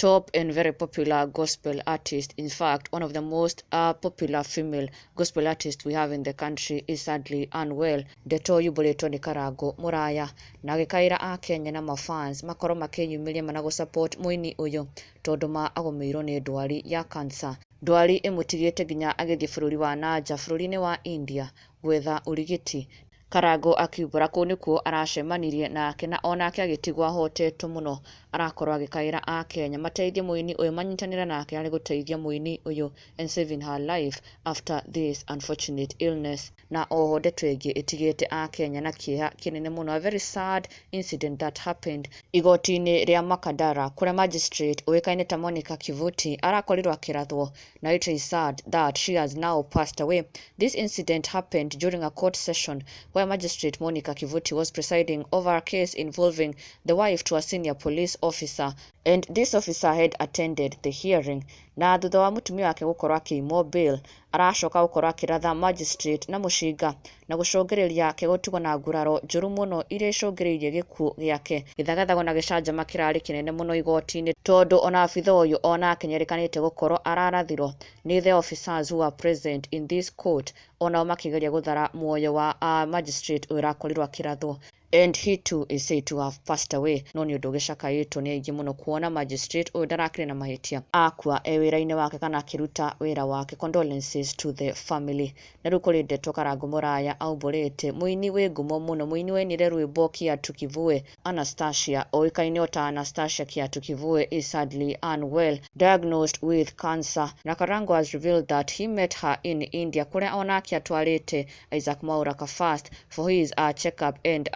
Top and very popular gospel artist, in fact, one of the most popular female gospel artists we have in the country, is sadly unwell. Ndeto yumbũrĩtwo nĩ Karango Mũraya na agĩkaĩra Akenya na mafans makorwo makĩyumĩria mana gũ support mũini ũyũ tondũ ma agũmĩirwo nĩ ndwari ya cancer. Ndwari ĩmũtigĩte nginya agĩthiĩ bũrũri wa nanja, bũrũri-inĩ wa India, gwetha ũrigiti. Karango akiumbũra kũu nĩkuo aracemanirie nake na onake agĩtigwo ahotetwo mũno. Arakorwo agĩkaĩra Akenya mateithie mũini ũyũ, manyitanĩre nake harĩ gũteithia mũini ũyũ and saving her life after this unfortunate illness. Na oho ndeto ĩngĩ ĩtigĩte Akenya na kĩeha kĩnene mũno, a very sad incident that happened igoti-inĩ rĩa Makadara, kũrĩa magistrate ũĩkaine ta Monica Kivuti arakorirwo akĩrathwo, na it is sad that she has now passed away. This incident happened during a court session where Magistrate Monica Kivuti was presiding over a case involving the wife to a senior police officer, and this officer had attended the hearing. Na thutha wa mũtumia wake gũkorwo akĩimwo bail, aracoka gũkorwo akĩratha magistrate na mũcinga na gũcũngĩrĩria ake gũtigwo na nguraro njũru mũno iria icũngĩrĩirie gĩkuũ gĩake. Gĩthagathago na gĩcanjama kĩrarĩ kĩnene mũno igoti-inĩ tondũ ona abitha ũyũ onake nĩerĩkanĩte gũkorwo ararathirwo nĩ the officers who are present in this court, onao makĩgeria gũthara muoyo wa magistrate ũyũ ũrakorirwo akĩrathwo, and he too is said to have passed away. No nĩ ũndũ ũgĩcakaĩtwo nĩ aingĩ mũno kuona magistrate ũyũ ndarakĩrĩ na mahĩtia, akua e wĩra-inĩ wake kana akĩruta wĩra wake. Condolences to the family. Na rĩu kũrĩ ndeto Karango Mũraya aumbũrĩte, mũini wĩ ngumo mũno, mũini wainire rwĩmbo Kiatu Kivue, Anastasia, oĩkaine o ta Anastasia Kiatu Kivue, is sadly unwell, diagnosed with cancer. Na Karango has revealed that he met her in India, kũrĩa onake atwarĩte Isaac Mwaura first for his check-up and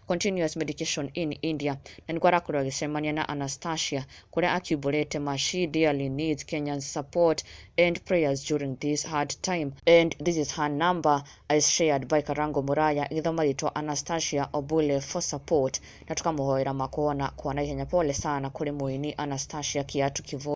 continuous medication in India, na nĩkuo arakorirwo agĩcemania na Anastasia, kũrĩa akiumbũrĩte ma she dearly needs Kenyan support and prayers during this hard time, and this is her number as shared by Karango Muraya, ĩgĩthoma rĩtwa Anastasia Obule, for support, na tukamũhoera makuona kwa naihenya. Pole sana kũrĩ mũini Anastasia Kiatu Kivue.